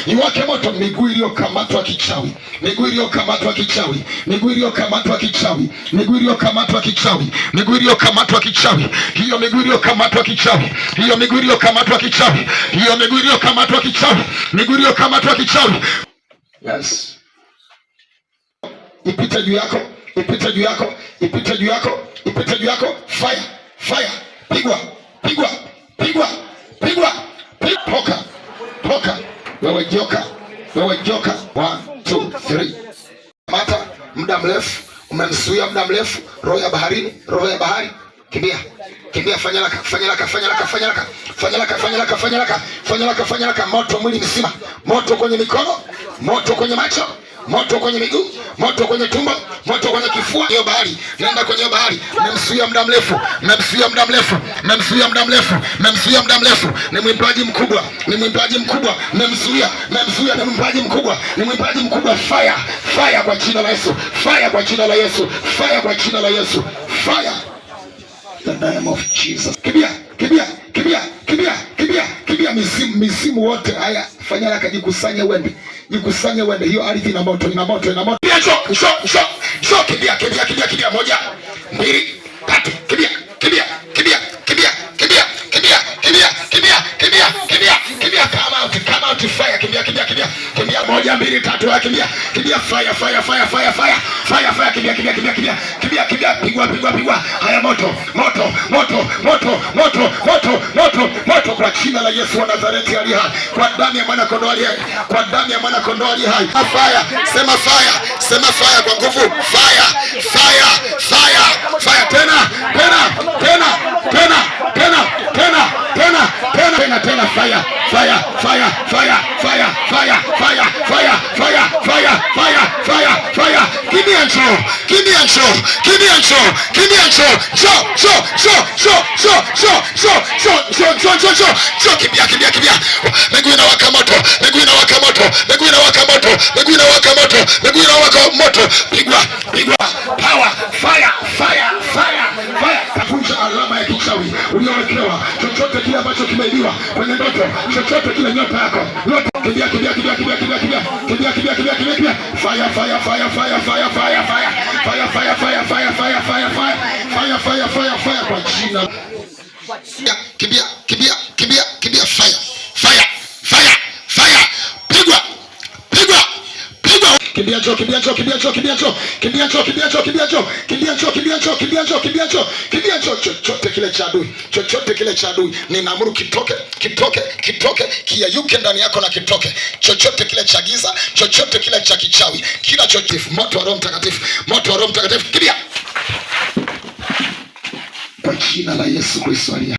Iwake moto. Miguu iliyokamatwa kichawi, miguu iliyokamatwa kichawi, miguu iliyokamatwa kichawi, miguu iliyokamatwa kichawi, miguu iliyokamatwa kichawi, hiyo miguu iliyokamatwa kichawi, hiyo miguu iliyokamatwa kichawi, hiyo miguu iliyokamatwa kichawi, miguu iliyokamatwa kichawi. Yes, ipite juu yako, ipite juu yako, ipite juu yako, ipite juu yako. Fire, fire, pigwa, pigwa, pigwa, pigwa, pigwa. Toka, toka, wewe joka, wewe joka. One, two, three. Mata muda mrefu umemzuia muda mrefu, roho ya baharini, roho ya bahari, kimbia, kimbia, fanya haraka, fanya haraka, fanya haraka, fanya haraka, fanya haraka, fanya haraka, fanya haraka, fanya haraka, fanya haraka. Moto mwili mzima, moto kwenye mikono, moto kwenye macho, moto kwenye miguu, moto kwenye tumbo, moto kwenye kifua. Hiyo bahari, nenda kwenye hiyo bahari. Mmemzuia muda mrefu, mmemzuia muda mrefu, mmemzuia muda mrefu, mmemzuia muda mrefu. Ni mwimbaji mkubwa, ni mwimbaji mkubwa, mmemzuia, mmemzuia. Ni mwimbaji mkubwa, ni mwimbaji mkubwa. Fire, fire kwa jina la Yesu, fire kwa jina la Yesu, fire kwa jina la Yesu, fire the name of Jesus. Kimbia, kimbia, kimbia, kimbia, kimbia, kimbia mizimu, mizimu wote. Haya, fanya haraka, jikusanye uende, jikusanye uende. Hiyo ardhi ina moto, ina moto, ina moto. Kimbia, njoo, njoo, njoo, njoo, kimbia, kimbia, kimbia, kimbia. Moja, mbili, tatu, kimbia, kimbia, kimbia, kimbia, kimbia, kimbia, kimbia, kimbia, kimbia, kimbia, kimbia. Come out, come out, fire, kimbia, kimbia, kimbia, kimbia. Moja, mbili, tatu, haya, kimbia, kimbia, fire, fire, fire, fire, fire, fire, fire, kimbia, kimbia, kimbia, kimbia, kimbia, kimbia, pigwa, pigwa, pigwa. Haya, moto, moto, moto, moto, moto, moto, moto, moto, kwa jina la Yesu wa Nazareti aliye hai, kwa damu ya mwana kondoo aliye hai, kwa damu ya mwana kondoo aliye hai. Fire, sema fire, sema fire kwa nguvu, fire, fire, fire, fire, tena, tena, tena, tena, tena, tena, tena, tena, tena, tena, fire, fire, fire, fire, fire, fire, fire, fire, fire, fire, fire, fire, fire. Kimbia, njoo, kimbia, njoo, kimbia, njoo, kimbia, njoo, njoo, njoo, njoo, njoo, njoo, njoo, njoo, njoo, njoo, njoo, njoo, njoo, njoo, kimbia, kimbia, kimbia. Miguu inawaka moto, miguu inawaka moto, miguu inawaka moto, miguu inawaka moto, miguu inawaka moto. Pigwa, pigwa, power, fire, fire, fire, fire. Vunja alama ya kichawi uliowekewa, chochote kile ambacho kimeibiwa kwenye ndoto, chochote kile, nyota yako, nyota. Kimbia, kimbia, kimbia, kimbia, kimbia, kimbia, kimbia, kimbia, kimbia, kimbia, kimbia. Fire, fire, fire, fire, fire, fire, fire, fire, fire, fire, fire, fire, fire, fire, fire, fire, fire, fire, kwa jina. Kimbia, kimbia, kimbia, kimbia, fire, fire, fire, fire, pigwa, pigwa, pigwa. Kimbia, njoo, kimbia, njoo, kimbia, njoo, kimbia, njoo, kimbia, njoo, kimbia, njoo, kimbia, njoo, kimbia, njoo, kimbia, njoo, kimbia, njoo, kimbia, njoo, kimbia, njoo. Chochote kile cha adui, chochote kile cha adui, ninaamuru kitoke, kitoke, kitoke, kiyeyuke ndani yako na kitoke. Chochote kile cha giza, chochote kile cha kichawi, kila chochote, moto wa Roho Mtakatifu, moto wa Roho Mtakatifu, kimbia kwa jina la Yesu Kristo aliye